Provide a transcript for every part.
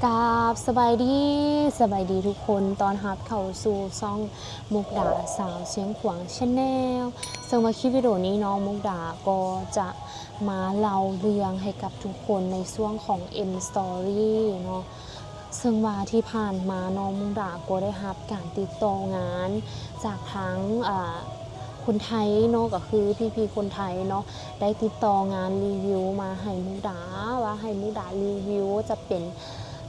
ກາບສະບາຍດີ ສະບາຍດີທຸກຄົນ ຕ້ອນຮັບເຂົ້າສູ່ຊ່ອງມຸກດາສາວຊຽງຂວາງ Channel ເຊິ່ງວ່າຄລິບວິດີໂອນີ້ເນາະ ມຸກດາກໍຈະມາເລົ່າເລື່ອງໃຫ້ກັບທຸກຄົນໃນຊ່ວງຂອງ M Story ເນາະ ເຊິ່ງວ່າທີ່ຜ່ານມາເນາະ ມຸກດາກໍໄດ້ຮັບການຕິດຕໍ່ງານຈາກທາງ ອາ ຄົນໄທເນາະ ກໍຄືພີ່ໆຄົນໄທເນາະ ໄດ້ຕິດຕໍ່ງານຣີວິວມາໃຫ້ມຸກດາ ວ່າໃຫ້ມຸກດາຣີວິວຈະເປັນ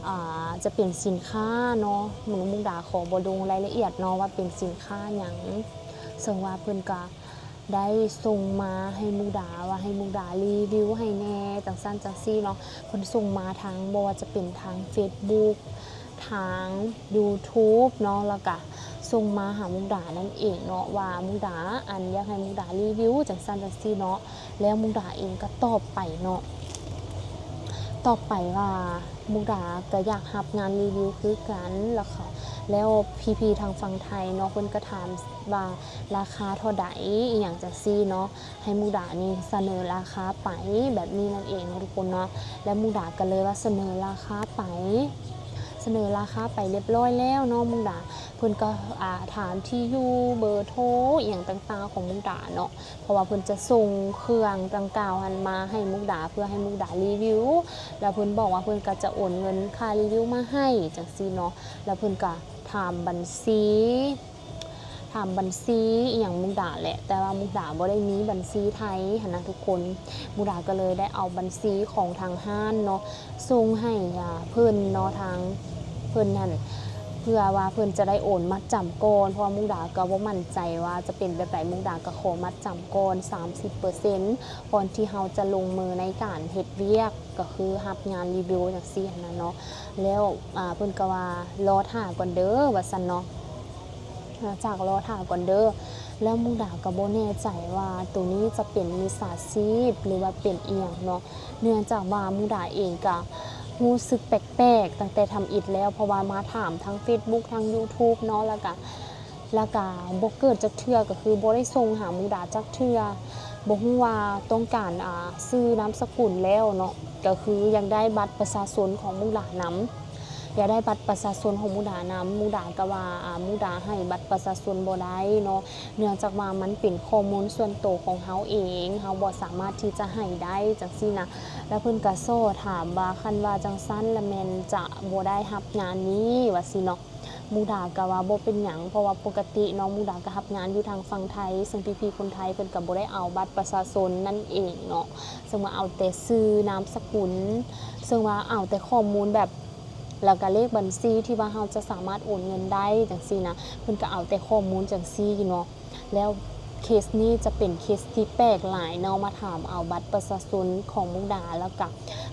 ອາ ຈະເປັນສິນຄ້າເນາະ ມຸກ ມຸກດາຂໍບໍ່ລົງລາຍລະອຽດເນາະ ວ່າເປັນສິນຄ້າຫຍັງ ເຊິ່ງວ່າເພິ່ນກະໄດ້ສົ່ງມາໃຫ້ມຸກດາ ວ່າໃຫ້ມຸກດາຣີວິວໃຫ້ແດ່ ຈັ່ງຊັ້ນຈັ່ງຊີ້ເນາະ ເພິ່ນສົ່ງມາທາງ ບໍ່ວ່າຈະເປັນທາງ Facebook ທາງ YouTube ເນາະ ແລ້ວກະສົ່ງມາຫາມຸກດານັ້ນເອງເນາະ ວ່າມຸກດາ ອັນ ຢາກໃຫ້ມຸກດາຣີວິວຈັ່ງຊັ້ນຈັ່ງຊີ້ເນາະ ແລ້ວມຸກດາເອງກໍຕອບໄປເນາະ ຕອບໄປວ່າມຸກດາກໍຢາກຮັບງານຣີວິວຄືກັນ ແລ້ວເຂົາ ແລ້ວພີ່ໆທາງຝັ່ງໄທເນາະ ເພິ່ນກໍຖາມວ່າລາຄາເທົ່າໃດ ອີ່ຫຍັງຈັ່ງຊີ້ເນາະ ໃຫ້ມຸກດານີ້ສະເໜີລາຄາໄປແບບນີ້ນັ້ນເອງເນາະທຸກຄົນເນາະ ແລ້ວມຸກດາກໍເລີຍວ່າສະເໜີລາຄາໄປ ສະເໜີລາຄາໄປລຽບລ້ອຍແລ້ວເນາະ ມຸກດາ ເພິ່ນກໍ ອາ ຖາມທີ່ຢູ່ ເບີໂທ ອີ່ຫຍັງຕ່າງໆຂອງມຸກດາເນາະ ເພາະວ່າເພິ່ນຈະສົ່ງເຄື່ອງດັ່ງກ່າວຫັ້ນມາໃຫ້ມຸກດາ ເພື່ອໃຫ້ມຸກດາຣີວິວ ແລ້ວເພິ່ນບອກວ່າເພິ່ນກໍຈະໂອນເງິນຄ່າຣີວິວມາໃຫ້ຈັ່ງຊີ້ເນາະ ແລ້ວເພິ່ນກໍຖາມບັນຊີ ຖາມບັນຊີອີ່ຫຍັງມຸກດາແຫຼະ ແຕ່ວ່າມຸກດາບໍ່ໄດ້ມີບັນຊີໄທຫັ້ນນະທຸກຄົນ ມຸກດາກໍເລີຍໄດ້ເອົາບັນຊີຂອງທາງຮ້ານເນາະ ສົ່ງໃຫ້ ອາ ເພິ່ນເນາະ ທາງເພິ່ນຫັ້ນ ເພື່ອວ່າເພິ່ນຈະໄດ້ໂອນມັດຈຳກ່ອນ ເພາະວ່າມຸກດາກໍບໍ່ໝັ້ນໃຈວ່າຈະເປັນແບບໃດ ມຸກດາກໍຂໍມັດຈຳກ່ອນສາມສິບເປີເຊັນ ກ່ອນທີ່ເຮົາຈະລົງມືໃນການເຮັດວຽກ ກໍຄືຮັບງານຣີວິວຈັ່ງຊີ້ຫັ້ນນະເນາະ ແລ້ວ ອາ ເພິ່ນກໍວ່າ ລໍຖ້າກ່ອນເດີ ວ່າຊັ້ນເນາະ ຈາກລໍຖ້າກ່ອນເດີ ແລ້ວມຸກດາກໍບໍ່ແນ່ໃຈວ່າໂຕນີ້ຈະເປັນມິດສາຊີບ ຫຼືວ່າເປັນອີ່ຫຍັງເນາະ ເນື່ອງຈາກວ່າມຸກດາເອງກໍຮູ້ສຶກແປກໆຕັ້ງແຕ່ທຳອິດແລ້ວ ເພາະວ່າມາຖາມທາງ Facebook ທາງ YouTube ເນາະ ແລ້ວກະ ແລ້ວກະບໍ່ເກີດຈັກເທື່ອ ກໍຄືບໍ່ໄດ້ສົ່ງຫາມຸກດາຈັກເທື່ອ ບໍ່ຮູ້ວ່າຕ້ອງການ ອາ ຊື່ນາມສະກຸນແລ້ວເນາະ ກໍຄືຢາກໄດ້ບັດປະຊາຊົນຂອງມຸກດານຳ ຢາກໄດ້ບັດປະຊາຊົນຂອງມຸກດານຳ ມຸກດາກໍວ່າ ອາ ມຸກດາໃຫ້ບັດປະຊາຊົນບໍ່ໄດ້ເນາະ ເນື່ອງຈາກວ່າມັນເປັນຂໍ້ມູນສ່ວນໂຕຂອງເຮົາເອງ ເຮົາບໍ່ສາມາດທີ່ຈະໃຫ້ໄດ້ ຈັ່ງຊີ້ນະ ແລ້ວເພິ່ນກໍສໍ້ຖາມວ່າ ຄັນວ່າຈັ່ງຊັ້ນລະແມ່ນຈະບໍ່ໄດ້ຮັບງານນີ້ ວ່າຊີ້ເນາະ ມຸກດາກໍວ່າບໍ່ເປັນຫຍັງ ເພາະວ່າປົກກະຕິເນາະ ມຸກດາກໍຮັບງານຢູ່ທາງຝັ່ງໄທ ເຊິ່ງພີ່ໆຄົນໄທເພິ່ນກໍບໍ່ໄດ້ເອົາບັດປະຊາຊົນນັ້ນເອງເນາະ ເຊິ່ງວ່າເອົາແຕ່ຊື່ນາມສະກຸນ ເຊິ່ງວ່າເອົາແຕ່ຂໍ້ມູນແບບ ແລ້ວກໍເລກບັນຊີທີ່ວ່າເຮົາຈະສາມາດໂອນເງິນໄດ້ຈັ່ງຊີ້ນະ ເພິ່ນກໍເອົາແຕ່ຂໍ້ມູນຈັ່ງຊີ້ເນາະ ແລ້ວເຄສນີ້ຈະເປັນເຄສທີ່ແປກຫຼາຍເນາະ ມາຖາມເອົາບັດປະຊາຊົນຂອງມຸກດາ ແລ້ວກໍ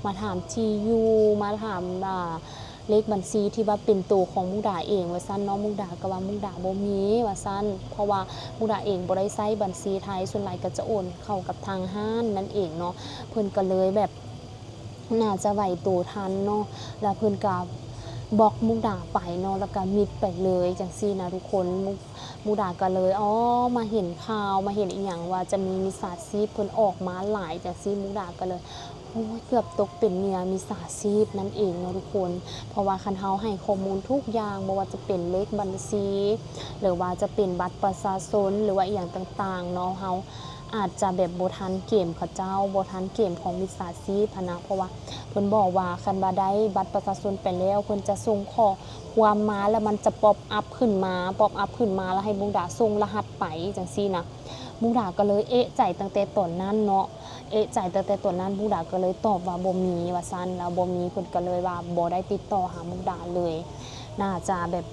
ມາຖາມທີ່ຢູ່ ມາຖາມ ອາ ເລກບັນຊີທີ່ວ່າເປັນໂຕຂອງມຸກດາເອງວ່າຊັ້ນເນາະ ມຸກດາກໍວ່າມຸກດາບໍ່ມີວ່າຊັ້ນ ເພາະວ່າມຸກດາເອງບໍ່ໄດ້ໃຊ້ບັນຊີໄທ ສ່ວນຫຼາຍກໍຈະໂອນເຂົ້າກັບທາງຮ້ານນັ້ນເອງເນາະ ເພິ່ນກໍເລີຍແບບ ໜ້າຈະໄຫວໂຕທັນເນາະ ແລ້ວເພິ່ນກໍບລັອກມຸກດາໄປເນາະ ແລ້ວກໍມິດໄປເລີຍຈັ່ງຊີ້ນະທຸກຄົນ ມຸກ ມຸກດາກໍເລີຍ ອໍ ມາເຫັນຂ່າວ ມາເຫັນອີ່ຫຍັງວ່າຈະມີມິດສາຊີບເພິ່ນອອກມາຫຼາຍຈັ່ງຊີ້ ມຸກດາກໍເລີຍ ໂອ້ຍ ເກືອບຕົກເປັນເຫຍື່ອມິດສາຊີບນັ້ນເອງເນາະທຸກຄົນ ເພາະວ່າຄັນເຮົາໃຫ້ຂໍ້ມູນທຸກຢ່າງ ບໍ່ວ່າຈະເປັນເລກບັນຊີ ຫຼືວ່າຈະເປັນບັດປະຊາຊົນ ຫຼືວ່າອີ່ຫຍັງຕ່າງໆເນາະ ເຮົາ ອາດຈະແບບບໍ່ທັນເກມເຂົາເຈົ້າ ບໍ່ທັນເກມຂອງມິດສາຊີບຫັ້ນນະ ເພາະວ່າເພິ່ນບອກວ່າຄັນວ່າໄດ້ບັດປະຊາຊົນໄປແລ້ວ ເພິ່ນຈະສົ່ງຂໍ້ຄວາມມາ ແລ້ວມັນຈະປັອບອັບຂຶ້ນມາ ປັອບອັບຂຶ້ນມາ ແລ້ວໃຫ້ມຸກດາສົ່ງລະຫັດໄປຈັ່ງຊີ້ນະ ມຸກດາກໍເລີຍເອະໃຈຕັ້ງແຕ່ຕອນນັ້ນເນາະ ເອະໃຈຕັ້ງແຕ່ຕອນນັ້ນ ມຸກດາກໍເລີຍຕອບວ່າບໍ່ມີວ່າຊັ້ນ ແລ້ວບໍ່ມີ ເພິ່ນກໍເລີຍວ່າບໍ່ໄດ້ຕິດຕໍ່ຫາມຸກດາເລີຍ ໜ້າຈະແບບ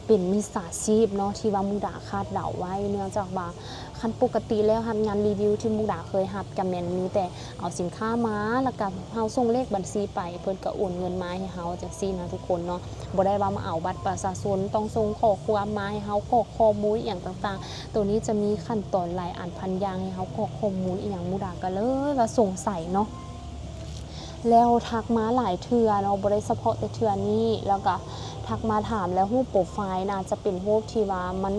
ເປັນມິດສາຊີບເນາະ ທີ່ວ່າມຸກດາຄາດເດົາໄວ້ ເນື່ອງຈາກວ່າຄັນປົກກະຕິແລ້ວຮັບງານຣີວິວທີ່ມຸກດາເຄີຍຮັບ ກະແມ່ນມີແຕ່ເອົາສິນຄ້າມາ ແລ້ວກະເຮົາສົ່ງເລກບັນຊີໄປ ເພິ່ນກະໂອນເງິນມາໃຫ້ເຮົາຈັ່ງຊີ້ນະທຸກຄົນເນາະ ບໍ່ໄດ້ວ່າມາເອົາບັດປະຊາຊົນ ຕ້ອງສົ່ງຂໍ້ຄວາມມາໃຫ້ເຮົາ ກອກຂໍ້ມູນອີ່ຫຍັງຕ່າງໆ ໂຕນີ້ຈະມີຂັ້ນຕອນຫຼາຍອັນພັນຢ່າງໃຫ້ເຮົາກອກຂໍ້ມູນອີ່ຫຍັງ ມຸກດາກະເລີຍວ່າສົງໄສເນາະ. ແລ້ວທັກມາຫຼາຍເທື່ອເນາະ ບໍ່ໄດ້ສະເພາະແຕ່ເທື່ອນີ້ ແລ້ວກະທັກມາຖາມ ແລ້ວຮູບໂປຣໄຟລ໌ນະ ຈະເປັນຮູບທີ່ວ່າມັນ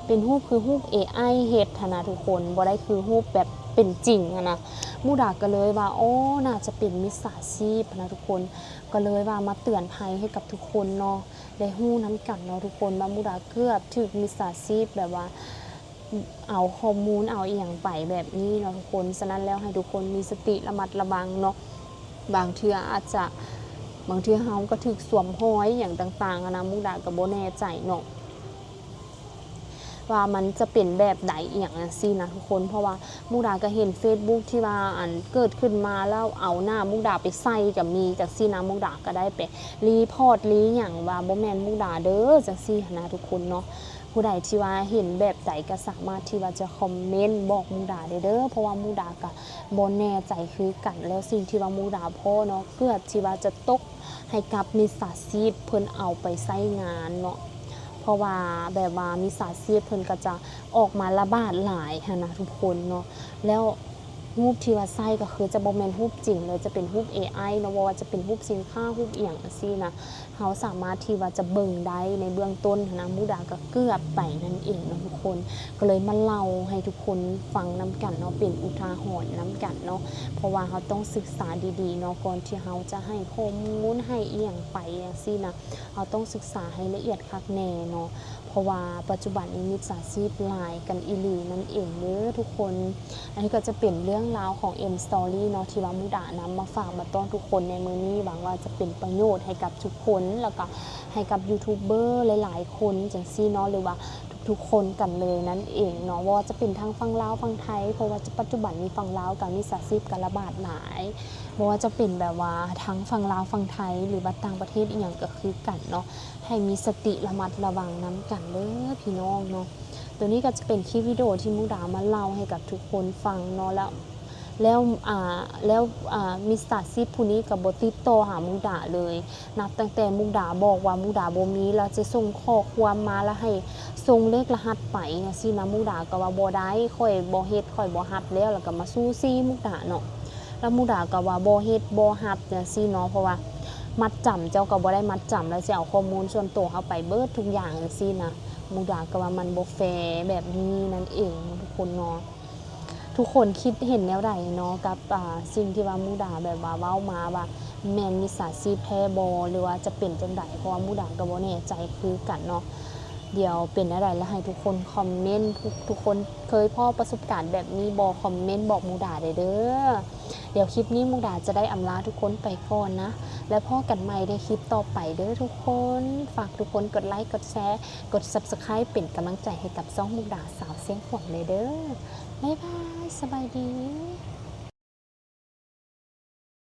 ເປັນຮູບຄືຮູບເອໄອເຮັດຫັ້ນນະທຸກຄົນ ບໍ່ໄດ້ຄືຮູບແບບ ເປັນຈິງຫັ້ນນະ. ມຸກດາກໍເລີຍວ່າ ໂອ້ ໜ້າຈະເປັນມິດສາຊີບຫັ້ນນະທຸກຄົນ, ກໍເລີຍວ່າມາເຕືອນໄພໃຫ້ກັບທຸກຄົນເນາະ ໄດ້ຮູ້ນຳກັນເນາະທຸກຄົນ ວ່າມຸກດາເກືອບຖືກມິດສາຊີບແບບວ່າ ເອົາຂໍ້ມູນເອົາອີ່ຫຍັງໄປແບບນີ້ເນາະທຸກຄົນ. ສະນັ້ນແລ້ວໃຫ້ທຸກຄົນມີສະຕິລະມັດລະວັງເນາະ, ບາງເທື່ອອາດຈະ ບາງເທື່ອເຮົາກໍຖືກສວມຮອຍອີ່ຫຍັງຕ່າງໆຫັ້ນນະ, ມຸກດາກໍບໍ່ແນ່ໃຈເນາະ ວ່າມັນຈະເປັນແບບໃດອີ່ຫຍັງຈັ່ງຊີ້ນະທຸກຄົນ. ເພາະວ່າມຸກດາກໍເຫັນເຟສບຸກທີ່ວ່າ ອັນ ເກີດຂຶ້ນມາແລ້ວເອົາໜ້າມຸກດາໄປໃສ່ກໍມີຈັ່ງຊີ້ນະ, ມຸກດາກໍໄດ້ໄປຣີພອດຣີຫຍັງວ່າບໍ່ແມ່ນມຸກດາເດີ ຈັ່ງຊີ້ຫັ້ນນະທຸກຄົນເນາະ. ຜູ້ໃດທີ່ວ່າເຫັນແບບໃດກໍສາມາດທີ່ວ່າຈະຄອມເມັນບອກມຸກດາໄດ້ເດີ ເພາະວ່າມຸກດາກໍບໍ່ແນ່ໃຈຄືກັນ. ແລ້ວສິ່ງທີ່ວ່າມຸກດາພໍ້ເນາະ ເກືອບທີ່ວ່າຈະຕົກ ໃຫ້ກັບມິດສາຊີບເພິ່ນເອົາໄປໃຊ້ງານເນາະ, ເພາະວ່າແບບວ່າມິດສາຊີບເພິ່ນກໍຈະອອກມາລະບາດຫຼາຍຫັ້ນນະທຸກຄົນເນາະ. ແລ້ວຮູບທີ່ວ່າໃຊ້ກໍຄືຈະບໍ່ແມ່ນຮູບຈິງເລີຍ, ຈະເປັນຮູບເອໄອເນາະ, ບໍ່ວ່າຈະເປັນຮູບສິນຄ້າ ຮູບອີ່ຫຍັງຈັ່ງຊີ້ນະ, ເຮົາສາມາດທີ່ວ່າຈະເບິ່ງໄດ້ໃນເບື້ອງຕົ້ນຫັ້ນນະ. ມຸກດາກໍເກືອບໄປນັ້ນເອງເນາະທຸກຄົນ. ກໍເລີຍມາເລົ່າໃຫ້ທຸກຄົນຟັງນຳກັນເນາະ, ເປັນອຸທາຫອນນຳກັນເນາະ, ເພາະວ່າເຮົາຕ້ອງສຶກສາດີໆເນາະ ກ່ອນທີ່ເຮົາຈະໃຫ້ຂໍ້ມູນ ໃຫ້ອີ່ຫຍັງໄປຈັ່ງຊີ້ນະ. ເຮົາຕ້ອງສຶກສາໃຫ້ລະອຽດຄັກແນ່ເນາະ, ເພາະວ່າປັດຈຸບັນນີ້ມິດສາຊີບຫຼາຍກັນອີ່ຫຼີນັ້ນເອງເດີທຸກຄົນ. ອັນນີ້ກໍຈະເປັນເລື່ອງລາວຂອງ M Story ເນາະ ທີ່ວ່າມຸກດານຳມາຝາກມາຕ້ອນທຸກຄົນໃນມື້ນີ້. ຫວັງວ່າຈະເປັນປະໂຫຍດໃຫ້ກັບທຸກຄົນ ແລ້ວກໍໃຫ້ກັບຢູທູບເບີຫຼາຍໆຄົນຈັ່ງຊີ້ເນາະ ຫຼືວ່າ ທຸກໆຄົນກັນເລີຍນັ້ນເອງເນາະ, ບໍ່ວ່າຈະເປັນທັງຝັ່ງລາວຝັ່ງໄທ, ເພາະວ່າປັດຈຸບັນນີ້ຝັ່ງລາວກໍມິດສາຊີບກໍລະບາດຫຼາຍ, ບໍ່ວ່າຈະເປັນແບບວ່າທັງຝັ່ງລາວຝັ່ງໄທ ຫຼືວ່າຕ່າງປະເທດອີ່ຫຍັງກໍຄືກັນເນາະ, ໃຫ້ມີສະຕິລະມັດລະວັງນຳກັນເດີພີ່ນ້ອງເນາະ. ໂຕນີ້ກໍຈະເປັນຄລິບວິດີໂອທີ່ມຸກດາມາເລົ່າໃຫ້ກັບທຸກຄົນຟັງເນາະ, ແລ້ວ ແລ້ວ ອ່າ ແລ້ວ ອ່າ ມິດສາຊີບຜູ້ນີ້ກໍບໍ່ຕິດຕໍ່ຫາມຸກດາເລີຍ. ນັບຕັ້ງແຕ່ມຸກດາບອກວ່າມຸກດາບໍ່ມີ ແລ້ວຈະສົ່ງຂໍ້ຄວາມມາ ແລ້ວໃຫ້ສົ່ງເລກລະຫັດໄປຈັ່ງຊີ້ນະ, ມຸກດາກໍວ່າບໍ່ໄດ້, ຂ້ອຍບໍ່ເຮັດ, ຂ້ອຍບໍ່ຮັບແລ້ວ, ແລ້ວກໍມາຊູ່ຊີ້ມຸກດາເນາະ. ແລ້ວມຸກດາກໍວ່າບໍ່ເຮັດ, ບໍ່ຮັບຈັ່ງຊີ້ເນາະ, ເພາະວ່າມັດຈຳ ເຈົ້າກໍບໍ່ໄດ້ມັດຈຳ, ແລ້ວຊິເອົາຂໍ້ມູນສ່ວນໂຕເຮົາໄປເບິດທຸກຢ່າງຈັ່ງຊີ້ນະ. ມຸກດາກໍວ່າມັນບໍ່ແຟແບບນີ້ນັ້ນເອງເນາະ ທຸກຄົນເນາະ. ທຸກຄົນຄິດເຫັນແນວໃດເນາະ ກັບ ອ່າ ສິ່ງທີ່ວ່າມຸກດາແບບວ່າເວົ້າມາ ວ່າແມ່ນມິດສາຊີບແທ້ບໍ່ ຫຼືວ່າຈະເປັນຈັ່ງໃດ? ເພາະວ່າມຸກດາກໍບໍ່ແນ່ໃຈຄືກັນເນາະ. ດຽວເປັນແນວໃດ ແລ້ວໃຫ້ທຸກຄົນຄອມເມັນ, ທຸກ ທຸກຄົນເຄີຍພໍ້ປະສົບການແບບນີ້ບໍ່? ຄອມເມັນບອກມຸກດາໄດ້ເດີ. ດຽວຄລິບນີ້ມຸກດາຈະໄດ້ອຳລາທຸກຄົນໄປກ່ອນນະ, ແລ້ວພໍ້ກັນໃໝ່ໃນຄລິບຕໍ່ໄປເດີທຸກຄົນ. ຝາກທຸກຄົນກົດໄລ ກົດແຊ ກົດ Subscribe ເປັນກຳລັງໃຈໃຫ້ກັບຊ່ອງມຸກດາສາວຊຽງຂວາງແດ່ເດີ. ບາຍບາຍ ສະບາຍດີ.